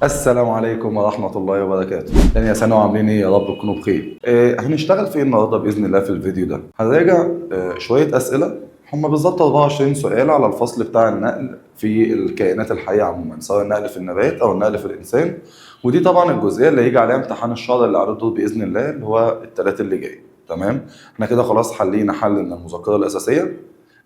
السلام عليكم ورحمة الله وبركاته. تاني يا سنة وعاملين ايه؟ يا رب تكونوا بخير. هنشتغل في ايه النهارده بإذن الله في الفيديو ده؟ هنراجع شوية أسئلة، هم بالظبط 24 سؤال على الفصل بتاع النقل في الكائنات الحية عموما، سواء النقل في النبات أو النقل في الإنسان. ودي طبعا الجزئية اللي هيجي عليها امتحان الشهر اللي على الدور بإذن الله، اللي هو الثلاث اللي جاي. تمام؟ احنا كده خلاص حلينا حل من المذكرة الأساسية،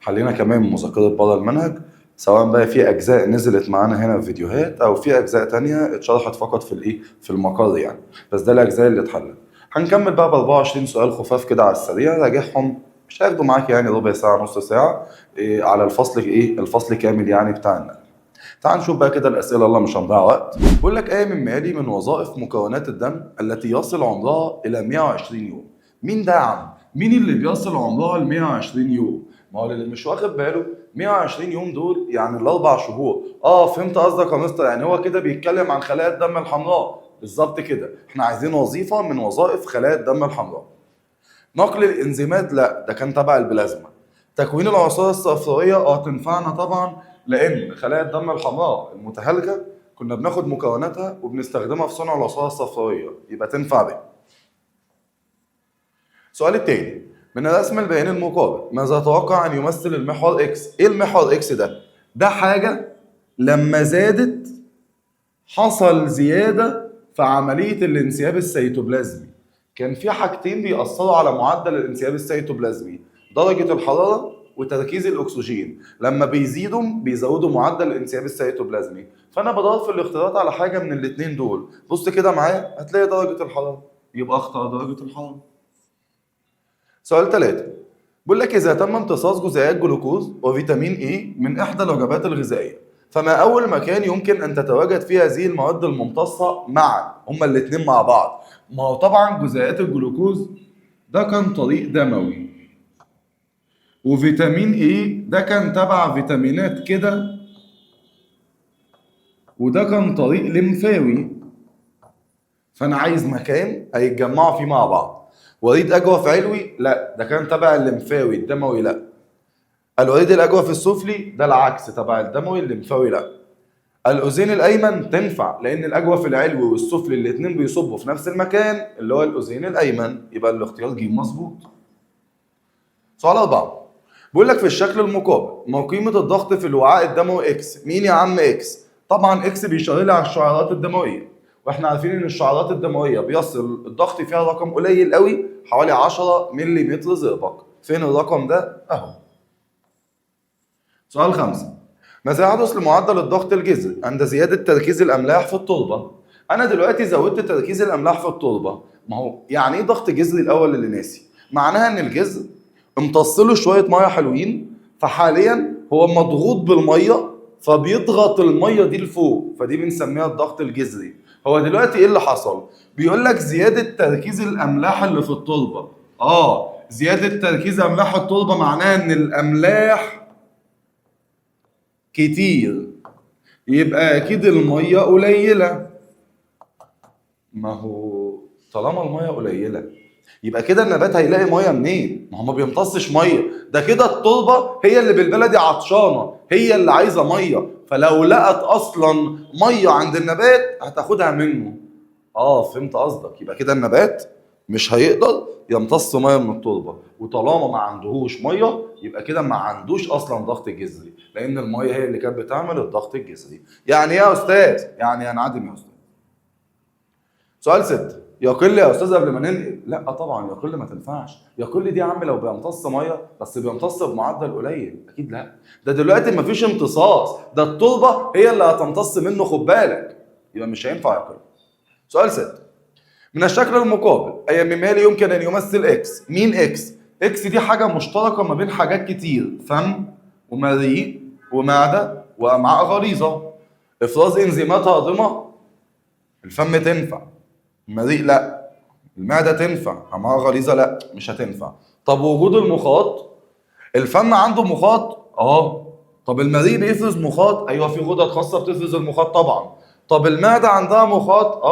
حلينا كمان مذكرة بره المنهج، سواء بقى في اجزاء نزلت معانا هنا في فيديوهات او في اجزاء تانية اتشرحت فقط في الايه، في المقر يعني. بس ده الاجزاء اللي اتحلت. هنكمل بقى ب 24 سؤال خفاف كده على السريع، راجعهم مش هياخدوا معاك يعني ربع ساعة نص ساعة إيه على الفصل، ايه الفصل كامل يعني بتاع النقل. تعال نشوف بقى كده الاسئله، يلا مش هنضيع وقت. بيقول لك ايه مما يلي من وظائف مكونات الدم التي يصل عمرها الى 120 يوم؟ مين ده يا عم؟ مين اللي بيصل عمرها ل 120 يوم؟ ما هو اللي مش واخد باله 120 يوم دول يعني الاربع شهور. فهمت قصدك يا مستر، يعني هو كده بيتكلم عن خلايا الدم الحمراء بالظبط كده. احنا عايزين وظيفة من وظائف خلايا الدم الحمراء. نقل الانزيمات لا، ده كان تبع البلازما. تكوين العصاره الصفراويه تنفعنا طبعا، لان خلايا الدم الحمراء المتهالكه كنا بناخد مكوناتها وبنستخدمها في صنع العصاره الصفراويه، يبقى تنفع بيه. السؤال التاني، من الرسم البياني المقابل ماذا تتوقع ان يمثل المحور X؟ ايه المحور X ده؟ ده حاجة لما زادت حصل زيادة في عملية الانسياب السيتوبلازمي. كان في حاجتين بيأثروا على معدل الانسياب السيتوبلازمي، درجه الحرارة وتركيز الاكسجين. لما بيزيدوا بيزودوا معدل الانسياب السيتوبلازمي. فانا بدور في الاختيارات على حاجة من الاثنين دول. بص كده معايا هتلاقي درجه الحرارة، يبقى اختار درجه الحرارة. سؤال 3 بيقول لك اذا تم امتصاص جزيئات جلوكوز وفيتامين اي من احدى الوجبات الغذائية، فما اول مكان يمكن ان تتواجد فيه هذه المواد الممتصه معا؟ هما الاثنين مع بعض. ما هو طبعا جزيئات الجلوكوز ده كان طريق دموي، وفيتامين اي ده كان تبع فيتامينات كده، وده كان طريق لمفاوي. فانا عايز مكان هيتجمعوا فيه مع بعض. وريد اجوف علوي لا، ده كان تبع الليمفاوي، الدموي لا. الوريد الاجوف السفلي ده العكس، تبع الدموي، الليمفاوي لا. الاذين الايمن تنفع، لان الاجوف العلوي والسفلي الاثنين بيصبوا في نفس المكان اللي هو الاذين الايمن، يبقى الاختيار ج مظبوط. سؤال 4 بيقول لك في الشكل المقابل ما قيمة الضغط في الوعاء الدموي X؟ مين يا عم X؟ طبعا X بيشاور لي على الشعيرات الدموية، واحنا عارفين ان الشعيرات الدموية بيصل الضغط فيها رقم قليل قوي، حوالي 10 ملم زئبق. فين الرقم ده؟ اهو. سؤال 5 ماذا يحدث لمعدل الضغط الجذري عند زيادة تركيز الأملاح في التربة؟ أنا دلوقتي زودت تركيز الأملاح في التربة. ما هو يعني إيه ضغط جذري الأول اللي ناسي؟ معناها إن الجذر امتص له شوية مية حلوين، فحاليا هو مضغوط بالمية، فبيضغط المية دي لفوق، فدي بنسميها الضغط الجذري. هو دلوقتي ايه اللي حصل؟ بيقول لك زيادة تركيز الأملاح اللي في التربة. زيادة تركيز أملاح التربة معناها إن الأملاح كتير، يبقى أكيد المية قليلة. ما هو طالما المية قليلة يبقى كده النبات هيلاقي مية منين؟ ما هو ما بيمتصش مية، ده كده التربة هي اللي بالبلدي عطشانة، هي اللي عايزة مية، فلو لقت أصلا مية عند النبات هتاخدها منه. فهمت قصدك، يبقى كده النبات مش هيقدر يمتص مية من التربة، وطالما ما عندهوش مية يبقى كده ما عندوش اصلا ضغط جذري، لان المية هي اللي كانت بتعمل الضغط الجذري. يعني ايه يا استاذ؟ يعني ينعدم يا استاذ. سؤال 6 يقل يا استاذ قبل ما ننقل؟ لا طبعا يقل ما تنفعش. يقل دي يا عم لو بيمتص مية بس بيمتص بمعدل قليل، اكيد لا، ده دلوقتي ما فيش امتصاص، ده التربة هي اللي هتمتص منه، خد بالك، يبقى مش هينفع يقل. سؤال 6 من الشكل المقابل اي مما يلي يمكن ان يمثل X؟ مين X؟ X دي حاجة مشتركة ما بين حاجات كتير، فم ومريء ومعده وامعاء غليظة. افراز انزيمات هاضمه، الفم تنفع، المريء لا، المعدة تنفع، امعاء غليظة لا مش هتنفع. طب وجود المخاط، الفم عنده مخاط؟ طب المريء بيفرز مخاط؟ ايوه في غدد خاصة بتفرز المخاط طبعا. طب المعدة عندها مخاط؟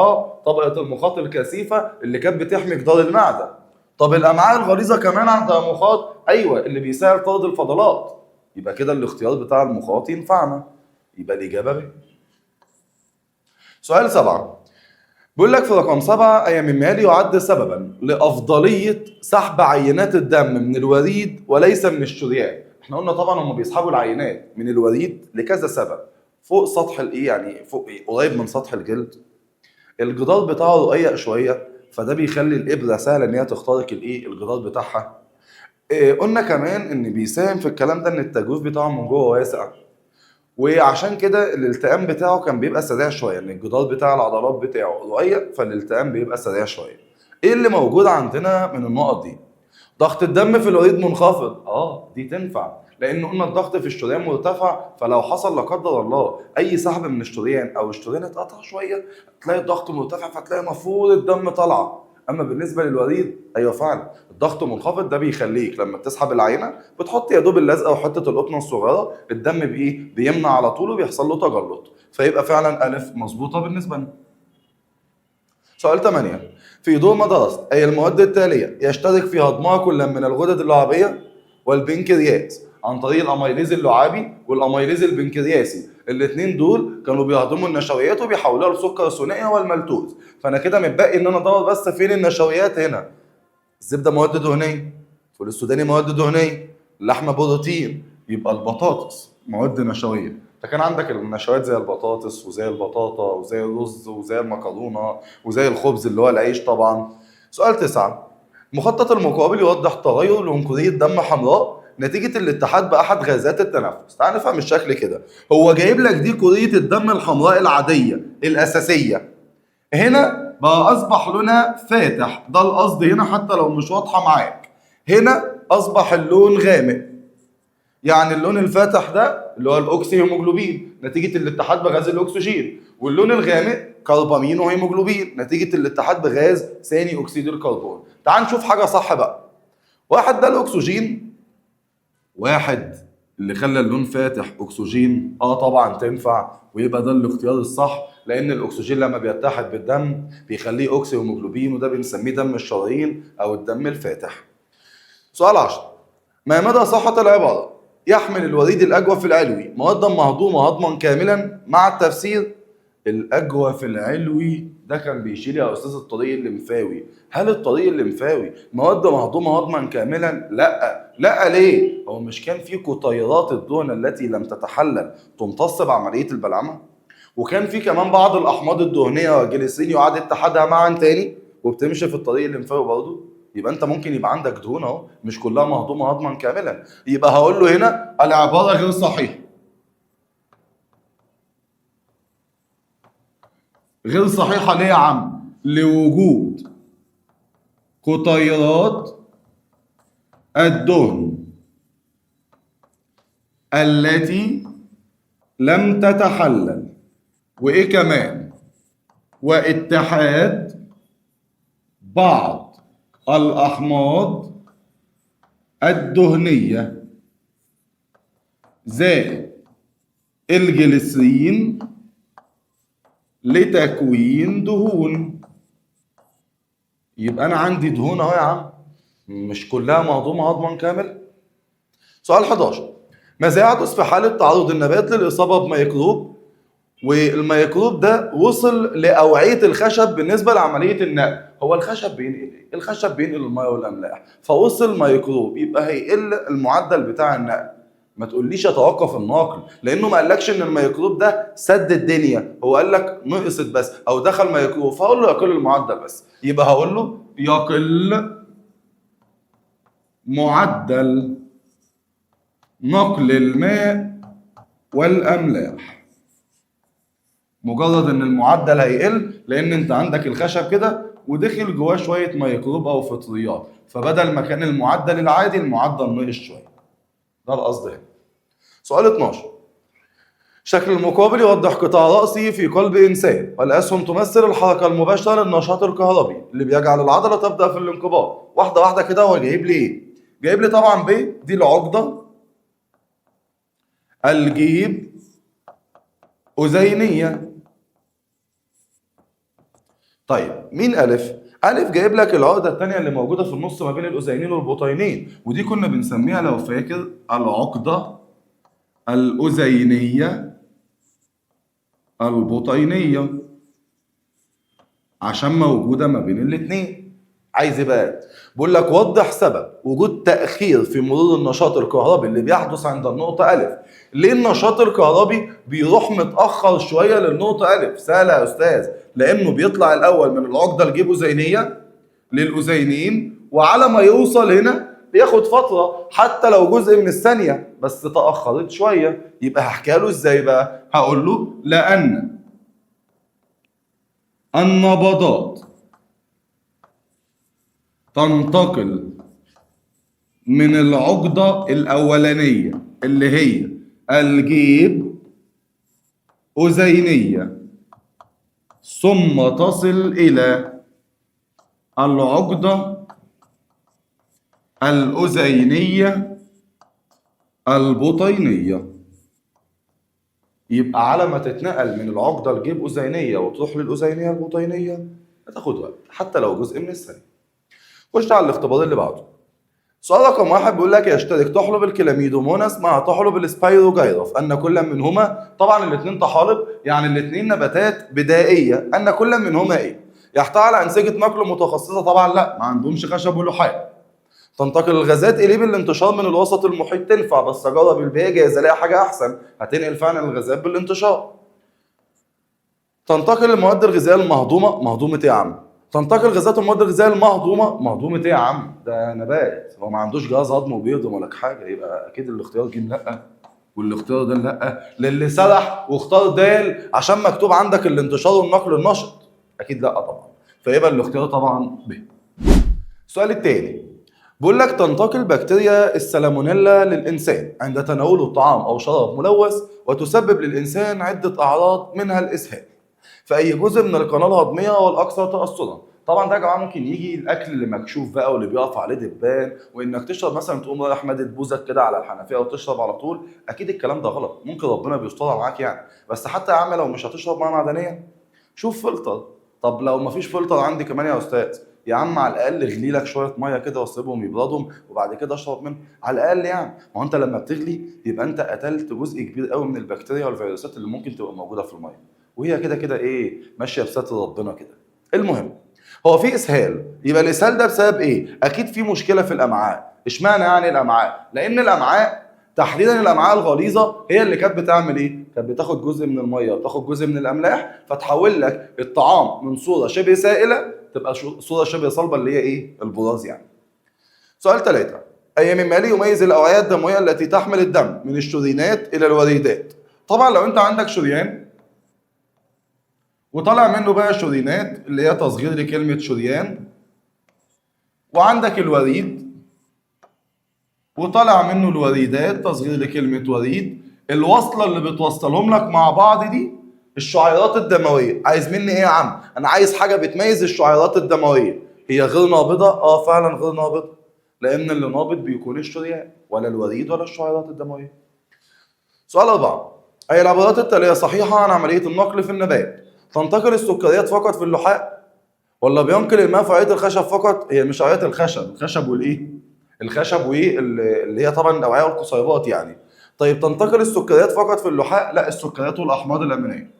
طبقه المخاط الكثيفة اللي كانت بتحمي جدار المعدة. طب الامعاء الغليظة كمان عندها مخاط؟ ايوه اللي بيسهل طرد الفضلات. يبقى كده الاختيار بتاع المخاط ينفعنا، يبقى الاجابة ب. سؤال 7 بيقول لك في رقم 7: أي مما يلي يعد سببا لأفضلية سحب عينات الدم من الوريد وليس من الشريان؟ احنا قلنا طبعا هم بيسحبوا العينات من الوريد لكذا سبب، فوق سطح الايه، يعني فوق إيه؟ قريب من سطح الجلد، الجدار بتاعه رقيق شوية، فده بيخلي الابره سهلة ان هي تخترق الايه الجدار بتاعها. قلنا كمان ان بيساهم في الكلام ده ان التجويف بتاعه من جوه واسع، وعشان كده الالتئام بتاعه كان بيبقى سريع شوية، ان الجدار بتاع العضلات بتاعه رقيق فالالتئام بيبقى سريع شوية. ايه اللي موجود عندنا من النقط دي؟ ضغط الدم في الوريد منخفض، دي تنفع لان قلنا الضغط في الشريان مرتفع، فلو حصل لا قدر الله اي سحب من الشريان او الشريان اتقطع شوية تلاقي الضغط مرتفع، فتلاقي مفروض الدم طالعه. اما بالنسبة للوريد ايوه فعلا الضغط منخفض، ده بيخليك لما بتسحب العينة بتحط يا دوب اللزقه وحتة القطنه الصغيرة، الدم بايه بيمنع على طول وبيحصل له تجلط، فيبقى فعلا الف مظبوطة بالنسبة لنا. سؤال 8: في ضوء ما درست اي المواد التالية يشترك في هضمها كل من الغدد اللعابيه والبنكرياس عن طريق الاميليز اللعابي والاميليز البنكرياسي؟ الاثنين دول كانوا بيهضموا النشويات وبيحولوها لسكر ثنائي والمالتوز، فانا كده متبقي ان انا ادور بس فين النشويات. هنا الزبدة مواد دهنية، فول السوداني مواد دهنية، اللحمة بروتين، يبقى البطاطس مواد نشويه. فكان عندك النشويات زي البطاطس وزي البطاطا وزي الرز وزي المكرونه وزي الخبز اللي هو العيش طبعا. سؤال 9: مخطط المقابل يوضح تغير لون كرية دم حمراء نتيجة الاتحاد بأحد غازات التنفس. تعال نفهم الشكل كده. هو جايب لك دي كرية الدم الحمراء العادية الأساسية، هنا بقى أصبح لونها فاتح، ده القصد هنا حتى لو مش واضحة معاك. هنا أصبح اللون غامق، يعني اللون الفاتح ده اللي هو الأوكسي هيموجلوبين نتيجة الاتحاد بغاز الأكسجين، واللون الغامق كربامينو هيموجلوبين نتيجة الاتحاد بغاز ثاني أكسيد الكربون. تعال نشوف حاجة صح بقى. واحد ده الأكسجين، واحد اللي خلى اللون فاتح أكسجين، طبعا تنفع ويبقى ده الاختيار الصح، لأن الأكسجين لما بيتحد بالدم بيخليه أوكسي هيموجلوبين، وده بنسميه دم الشرايين أو الدم الفاتح. سؤال 10: ما مدى صحة العبارة يحمل الوريد الأجوف العلوي موادا مهضومة هضما كاملا مع التفسير؟ الأجوف العلوي ده كان بيشيل يا أستاذ الطريق الليمفاوي. هل الطريق الليمفاوي مواد مهضومة هضما كاملا؟ لا. لا ليه؟ هو مش كان في كتيرات الدهن التي لم تتحلل تمتص بعملية البلعمة؟ وكان في كمان بعض الأحماض الدهنية والجليسرين يعاد اتحادها معا تاني وبتمشي في الطريق الليمفاوي برضه. يبقى انت ممكن يبقى عندك دهون اهو مش كلها مهضومة هضما كاملا. يبقى هقول له هنا العبارة غير صحيحه. غير صحيحه ليه يا عم؟ لوجود كتيرات الدهن التي لم تتحلل، وايه كمان؟ واتحاد بعض الأحماض الدهنية زائد الجليسرين لتكوين دهون. يبقى أنا عندي دهون أهو يا عم، مش كلها مهضومة هضما كامل. سؤال 11: ماذا يحدث في حالة تعرض النبات للإصابة بميكروب، والميكروب ده وصل لأوعية الخشب بالنسبة لعملية النقل؟ هو الخشب بينقل ايه؟ الخشب بينقل المية والأملاح، فوصل ميكروب يبقى هيقل المعدل بتاع النقل. ما تقوليش يتوقف النقل، لأنه ما قالكش إن الميكروب ده سد الدنيا، هو قال لك نقصت بس أو دخل ميكروب، فهقول له يقل المعدل بس. يبقى هقول له يقل معدل نقل الماء والأملاح. مجرد ان المعدل هيقل لان انت عندك الخشب كده ودخل جواه شوية ميكروب او فطريات، فبدل ما كان المعدل العادي المعدل نقص شوية. ده القصد هنا. سؤال 12: شكل المقابل يوضح قطاع رأسي في قلب انسان، والاسهم تمثل الحركة المباشرة للنشاط الكهربي اللي بيجعل العضلة تبدا في الانقباض. واحدة واحدة كده. هو جايب لي ايه؟ جايب لي طبعا ب دي العقدة الجيب أذينية. طيب مين ألف؟ ألف جايب لك العقدة الثانية اللي موجودة في النص ما بين الأذينين والبطينين، ودي كنا بنسميها لو فاكر العقدة الأذينية البطينية. عشان موجودة ما بين الاثنين. عايز ايه بقى؟ بيقول لك وضح سبب وجود تاخير في مرور النشاط الكهربي اللي بيحدث عند النقطة الف. ليه النشاط الكهربي بيروح متاخر شوية للنقطة الف؟ سهلة يا استاذ، لانه بيطلع الاول من العقدة الجيب اذينيه للاذينين، وعلى ما يوصل هنا بياخد فترة حتى لو جزء من الثانية، بس تاخرت شوية. يبقى هحكيها له ازاي بقى؟ هقول له لان النبضات تنتقل من العقدة الأولانية اللي هي الجيب أذينية ثم تصل إلى العقدة الأذينية البطينية. يبقى على ما تتنقل من العقدة الجيب أذينية وتروح للأذينية البطينية هتاخد وقت حتى لو جزء من الثانية. خش على الاختبار اللي بعده. سؤال رقم 1 بيقول لك يشترك طحلب الكلاميدوموناس مع طحلب السبايروجايرا في ان كل منهما، طبعا الاثنين طحالب يعني الاثنين نباتات بدائية، ان كل منهما ايه؟ يحتوي على انسجة نقل متخصصة؟ طبعا لا، ما عندهمش خشب ولحاء. تنتقل الغازات اليه بالانتشار من الوسط المحيط؟ تنفع، بس اجرب البيئة جايز الاقي حاجة احسن، هتنقل فعلا الغازات بالانتشار. تنتقل المواد الغذائية المهضومه؟ مهضومة ايه يا عم؟ تنتقل غازات المواد الغذائية المهضومه؟ مهضومة ايه يا عم؟ ده نبات، هو ما عندوش جهاز هضم وبيهضم ولا حاجة، يبقى اكيد الاختيار ج لا، والاختيار ده لا، للي سرح واختار د عشان مكتوب عندك الانتشار والنقل النشط، اكيد لا طبعا، فيبقى الاختيار طبعا ب. السؤال الثاني بيقول لك تنتقل بكتيريا السالمونيلا للانسان عند تناوله طعام او شراب ملوث وتسبب للانسان عده اعراض منها الاسهال. فاي جزء من القناة الهضميه هو الاكثر تاثرا؟ طبعا ده يا جماعة ممكن يجي الاكل اللي مكشوف بقى واللي بيقف عليه دبان، وانك تشرب مثلا تقوم رايح مادد بوزك كده على الحنفية وتشرب على طول، اكيد الكلام ده غلط، ممكن ربنا بيسترها معاك يعني، بس حتى يا عم لو مش هتشرب مية معدنية شوف فلتر. طب لو مفيش فلتر عندي كمان يا استاذ، يا عم على الاقل اغلي لك شوية مية كده واسيبهم يبردهم وبعد كده اشرب منهم على الاقل يعني. ما هو انت لما بتغلي يبقى انت قتلت جزء كبير قوي من البكتيريا والفيروسات اللي ممكن تبقى موجودة في المية، وهي كده كده ايه ماشية بستر ربنا كده. المهم هو في اسهال، يبقى الاسهال ده بسبب ايه؟ اكيد في مشكلة في الامعاء. اشمعنى يعني الامعاء؟ لان الامعاء تحديدا الامعاء الغليظة هي اللي كانت بتعمل ايه؟ كانت بتاخد جزء من المية وتاخد جزء من الاملاح، فتحول لك الطعام من صوره شبه سائله تبقى صوره شبه صلبه اللي هي ايه؟ البراز يعني. سؤال 3، اي مما يلي يميز الاوعية الدموية التي تحمل الدم من الشرينات الى الوريدات؟ طبعا لو انت عندك شريان وطالع منه بقى شرينات اللي هي تصغير لكلمة شريان، وعندك الوريد وطالع منه الوريدات تصغير لكلمة وريد، الوصلة اللي بتوصلهم لك مع بعض دي الشعيرات الدموية. عايز مني ايه يا عم؟ انا عايز حاجة بتميز الشعيرات الدموية. هي غير نابضة؟ اه فعلا غير نابضة، لان اللي نابض بيكون الشريان ولا الوريد ولا الشعيرات الدموية. سؤال 4، اي العبارات التالية صحيحة عن عملية النقل في النبات؟ تنتقل السكريات فقط في اللحاء؟ ولا بينقل الماء في عية الخشب فقط؟ هي مش عية الخشب، الخشب والايه؟ الخشب وايه اللي هي طبعا الاوعية والقصيبات يعني. طيب تنتقل السكريات فقط في اللحاء؟ لا، السكريات والاحماض الامينية.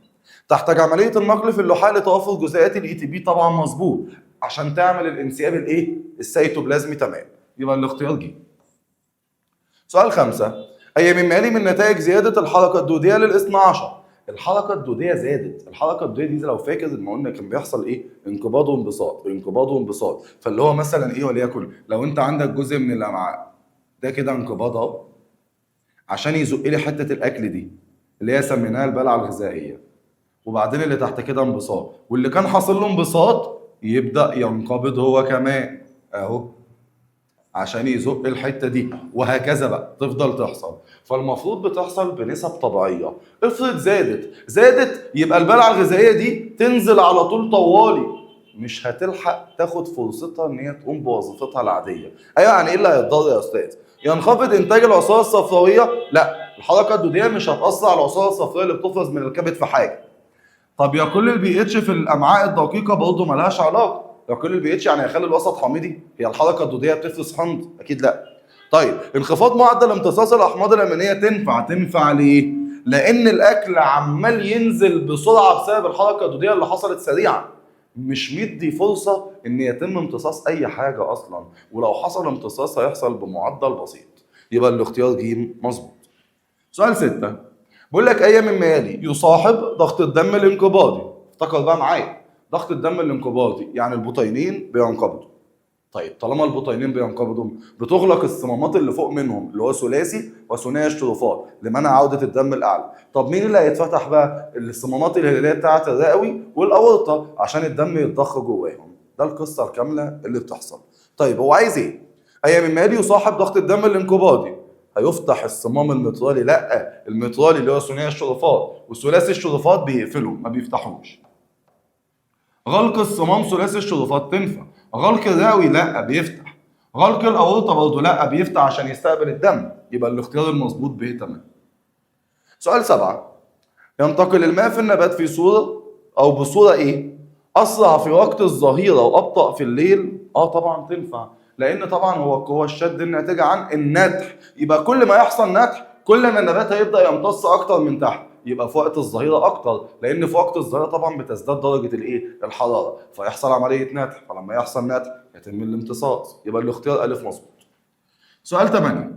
تحتاج عملية النقل في اللحاء لتوافر جزيئات ال ATP؟ طبعا مظبوط، عشان تعمل الانسياب الايه؟ السيتوبلازمي. تمام، يبقى الاختيار ج. سؤال 5، اي مما يلي من نتائج زيادة الحركة الدوديه للاثنى عشر؟ الحركة الدوديه زادت، الحركة الدوديه دي لو فاكر ما قلنا كان بيحصل ايه؟ انقباض وانبساط، انقباض وانبساط، فاللي هو مثلا ايه وليكن لو انت عندك جزء من الامعاء ده كده انقباض اهو عشان يزق لي حتة الاكل دي اللي هي سميناها البلعه الغذائية، وبعدين اللي تحت كده انبساط، واللي كان حاصل له انبساط يبدا ينقبض هو كمان اهو عشان يزق الحتة دي، وهكذا بقى تفضل تحصل. فالمفروض بتحصل بنسب طبيعية. افرض زادت يبقى البلعه الغذائية دي تنزل على طول طوالي، مش هتلحق تاخد فرصتها ان هي تقوم بوظيفتها العادية. ايوه يعني ايه اللي هيتضرر يا استاذ؟ ينخفض انتاج العصاره الصفراويه؟ لا، الحركة الدوديه مش هتاثر على العصاره الصفراويه اللي بتفرز من الكبد في حاجة. طب يقل البي اتش في الامعاء الدقيقة؟ برضه ملهاش علاقة. يقل البي اتش يعني هيخلي الوسط حامضي؟ هي الحركة الدوديه بتفرز حمض؟ اكيد لا. طيب انخفاض معدل امتصاص الاحماض الامينية؟ تنفع. تنفع ليه؟ لان الاكل عمال ينزل بسرعة بسبب الحركة الدوديه اللي حصلت سريعا، مش مدي فرصة ان يتم امتصاص اي حاجة اصلا، ولو حصل امتصاص هيحصل بمعدل بسيط. يبقى الاختيار ج مظبوط. سؤال 6 بيقول لك اي مما يلي يصاحب ضغط الدم الانقباضي؟ افتكر بقى معايا، ضغط الدم الانقباضي يعني البطينين بينقبضوا. طيب طالما البطينين بينقبضوا بتغلق الصمامات اللي فوق منهم اللي هو ثلاثي وثنائي الشرفات لمنع عودة الدم الأعلى. طب مين اللي هيتفتح بقى؟ الصمامات الهلالية بتاعة الرئوي والأورطة عشان الدم يتضخ جواهم. ده القصة الكاملة اللي بتحصل. طيب هو عايز ايه؟ أي مما يلي يصاحب ضغط الدم الانقباضي؟ هيفتح الصمام المترالي؟ لا، المترالي اللي هو ثنائي الشرفات وثلاثي الشرفات بيقفلوا ما بيفتحوش. غلق الصمام ثلاثي الشرفات تنفع. غلق الرئوي لا بيفتح. غلق الاورطه برضه لا بيفتح عشان يستقبل الدم. يبقى الاختيار المظبوط ب تمام. سؤال 7 ينتقل الماء في النبات في صوره او بصورة ايه؟ اسرع في وقت الظهيرة وابطا في الليل. طبعا تنفع، لان طبعا هو قوة الشد الناتجة عن النتح، يبقى كل ما يحصل نتح كل ما النبات هيبدا يمتص اكتر من تحت، يبقى في وقت الظهيرة اكتر، لان في وقت الظهيرة طبعا بتزداد درجه الايه؟ الحرارة، فيحصل عملية نتح، فلما يحصل نتح يتم الامتصاص. يبقى الاختيار الف مظبوط. سؤال 8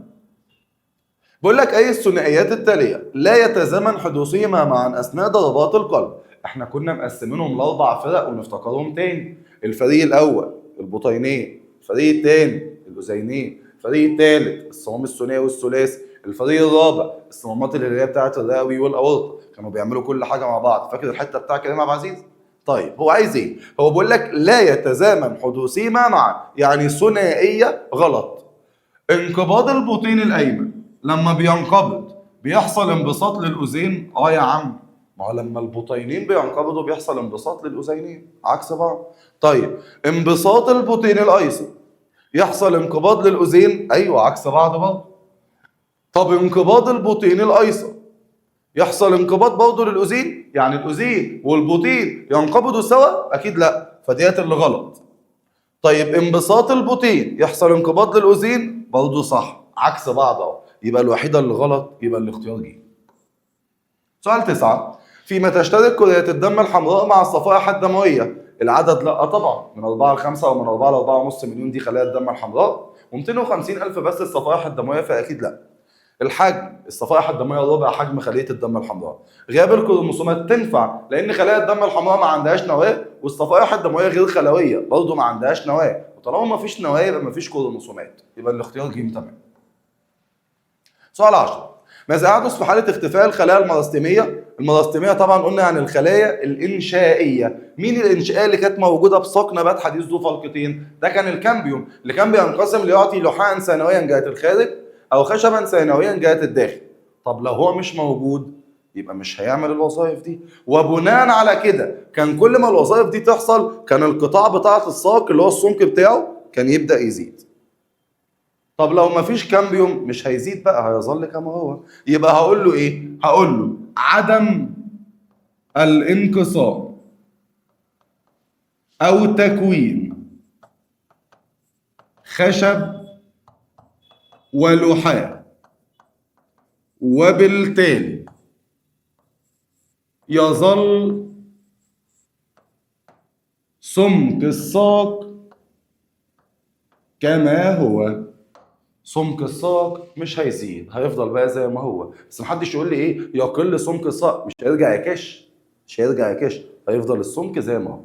بيقول لك اي الثنائيات التالية لا يتزامن حدوثهما معا اثناء ضربات القلب؟ احنا كنا مقسمينهم لاربع فرق ونفتكرهم تاني. الفريق الاول البطينين، الفريق الثاني الاذينين، الفريق الثالث الصمام الثنائي والثلاثي، الفريق الرابع الصمامات الهلالية بتاعه الرئوي والاورطه. كانوا بيعملوا كل حاجة مع بعض. فاكر الحتة بتاع كريم عبد العزيز؟ طيب هو عايز ايه؟ هو بيقول لك لا يتزامن حدوثهما معا، يعني ثنائية غلط. انقباض البطين الايمن لما بينقبض بيحصل انبساط للاذين. يا عم، ما هو لما البطينين بينقبضوا بيحصل انبساط للاذينين عكس بعض. طيب انبساط البطين الايسر يحصل انقباض للاذين، ايوه عكس بعض برضه. طب انقباض البطين الايسر يحصل انقباض برضه للاذين، يعني الاذين والبطين ينقبضوا سوا؟ اكيد لا، فديت اللي غلط. طيب انبساط البطين يحصل انقباض للاذين، برضه صح، عكس بعض اهو. يبقى الوحيدة اللي غلط، يبقى الاختيار ج. سؤال 9 فيما تشترك كريات الدم الحمراء مع الصفائح الدموية؟ العدد لا طبعا، من 4 ل 5 او من 4 ل 4.5 مليون دي خلايا الدم الحمراء، و250 الف بس الصفائح الدموية، فاكيد لا. الحجم، الصفائح الدموية ربع حجم خليه الدم الحمراء. غياب الكروموسومات تنفع، لان خلايا الدم الحمراء ما عندهاش نواه، والصفائح الدموية غير خلويه برضه ما عندهاش نواه، وطالما ما فيش نواه يبقى ما فيش كروموسومات. يبقى الاختيار ج تمام. سؤال 10 ماذا يحدث في حاله اختفاء الخلايا المرستيميه؟ المرستيميه طبعا قلنا يعني الخلايا الانشائيه. مين الانشائيه اللي كانت موجودة بساق نبات حديث ذو فلقتين؟ ده كان الكامبيوم اللي كان بينقسم ليعطي لحاء ثانويا جهة الخارج او خشبا ثانويا جهة الداخل. طب لو هو مش موجود يبقى مش هيعمل الوظائف دي، وبناء على كده كان كل ما الوظائف دي تحصل كان القطاع بتاعه الساق اللي هو السمك بتاعه كان يبدا يزيد. طب لو مفيش كامبيوم مش هيزيد بقى، هيظل كما هو. يبقى هقول له ايه؟ هقول له عدم الانقسام او تكوين خشب ولحاء، وبالتالي يظل سمك الساق كما هو. سمك الساق مش هيزيد، هيفضل بقى زي ما هو. بس محدش يقول لي ايه يقل سمك الساق، مش هيرجع يكش، مش هيرجع يكش، هيفضل السمك زي ما هو.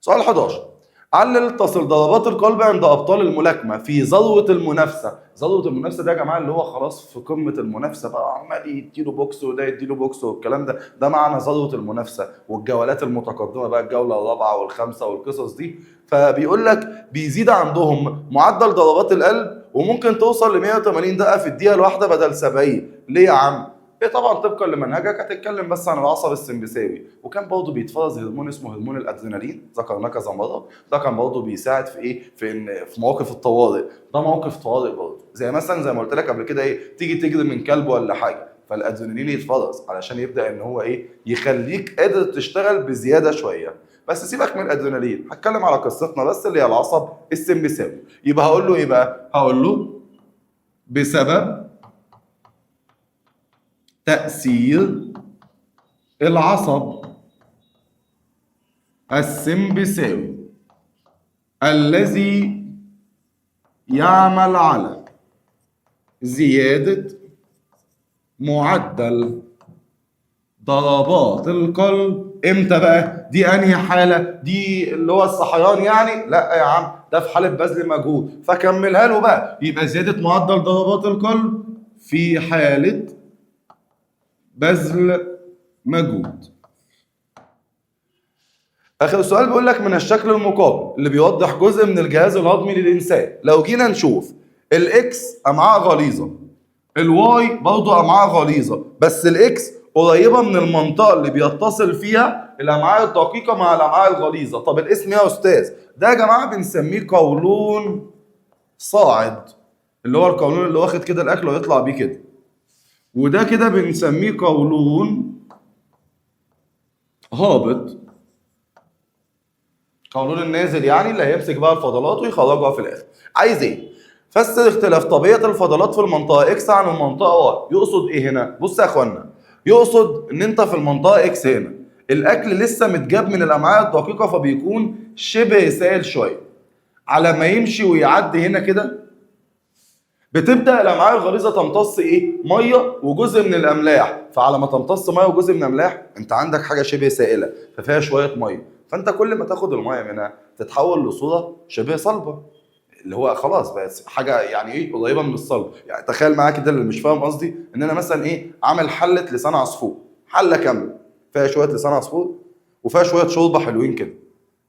سؤال 11 علل تصل ضربات القلب عند ابطال الملاكمة في ذروة المنافسة. ذروة المنافسة ده يا جماعة اللي هو خلاص في قمة المنافسة بقى، عمال يديله بوكس وده يديله بوكس والكلام ده، ده معنى ذروة المنافسة والجولات المتقدمة بقى، الجولة الرابعة والخامسة والقصص دي. فبيقول لك بيزيد عندهم معدل ضربات القلب وممكن توصل ل 180 دقه في الدقيقة الواحدة بدل 70. ليه يا عم؟ ايه طبعا طبقا لمنهجك هتتكلم بس عن العصب السمبثاوي، وكان برضه بيتفرز هرمون اسمه هرمون الادرينالين، ذكرناه كذا مرة، ده كان برضه بيساعد في ايه؟ في ان في مواقف الطوارئ، ده موقف طوارئ برضه، زي مثلا زي ما قلت لك قبل كده ايه، تيجي تجري من كلب ولا حاجة، فالادرينالين يتفرز علشان يبدا ان هو ايه؟ يخليك قادر تشتغل بزيادة شوية. بس سيبك من الادرينالين، هتكلم على قصتنا بس اللي هي العصب السمبثاوي. يبقى هقول له ايه بقى؟ هقول له بسبب تأثير العصب السمبثاوي الذي يعمل على زيادة معدل ضربات القلب. امتى بقى؟ دي انهي حالة؟ دي اللي هو الصحيان يعني؟ لا يا عم، ده في حالة بذل مجهود، فكملها له بقى، يبقى زيادة معدل ضربات القلب في حالة بذل مجهود. آخر سؤال بيقول لك من الشكل المقابل اللي بيوضح جزء من الجهاز الهضمي للإنسان. لو جينا نشوف ال X أمعاء غليظة، ال Y برضه أمعاء غليظة، بس ال X قريبة من المنطقة اللي بيتصل فيها الأمعاء الدقيقة مع الأمعاء الغليظة. طب الاسم يا أستاذ؟ ده يا جماعة بنسميه قولون صاعد، اللي هو القولون اللي واخد كده الأكل ويطلع بيه كده، وده كده بنسميه قولون هابط، قولون النازل يعني اللي هيمسك بقى الفضلات ويخرجها في الاخر. عايز ايه؟ فسر اختلاف طبيعة الفضلات في المنطقة X عن المنطقة Y. يقصد ايه هنا؟ بص يا اخوانا، يقصد ان انت في المنطقة X هنا الاكل لسه متجاب من الامعاء الدقيقة، فبيكون شبه سائل شوية، على ما يمشي ويعدي هنا كده بتبدا الامعاء الغليظة تمتص ايه؟ مية وجزء من الاملاح، فعلى ما تمتص مية وجزء من الاملاح انت عندك حاجة شبه سائله ففيها شوية مية، فانت كل ما تاخد المية منها تتحول لصورة شبه صلبه، اللي هو خلاص بقت حاجة يعني ايه قريبه من الصلب. يعني تخيل معايا كده اللي مش فاهم قصدي، ان انا مثلا ايه عامل حله لسان عصفور، حله كاملة فيها شوية لسان عصفور وفيها شوية شوربة حلوين كده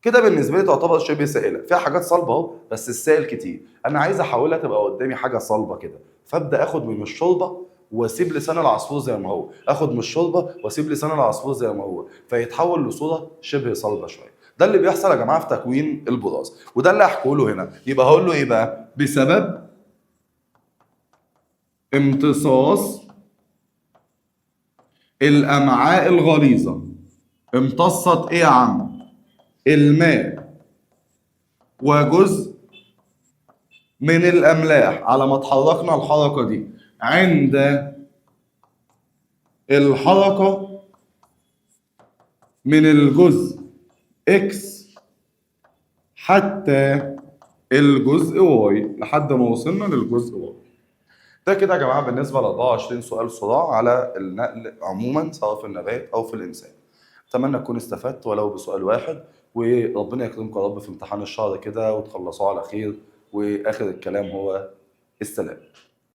كده، بالنسبة لي تعتبر شبه سائله، فيها حاجات صلبه اهو بس السائل كتير، انا عايز احولها تبقى قدامي حاجة صلبه كده، فابدا اخد من الشوربة واسيب لسان العصفور زي ما هو، اخد من الشوربة واسيب لسان العصفور زي ما هو، فيتحول لصورة شبه صلبه شوية. ده اللي بيحصل يا جماعة في تكوين البراز، وده اللي هحكيه له هنا. يبقى هقول له ايه بقى؟ بسبب امتصاص الامعاء الغليظة امتصت ايه يا عم؟ الماء وجزء من الاملاح على ما اتحركنا الحركة دي عند الحركة من الجزء X حتى الجزء Y، لحد ما وصلنا للجزء Y. ده كده يا جماعة بالنسبة ل 24 سؤال صراع على النقل عموما سواء في النبات او في الانسان. اتمنى تكون استفدت ولو بسؤال واحد، وربنا يكرمكم يا رب في امتحان الشهر كده وتخلصوه على خير. واخر الكلام هو السلام.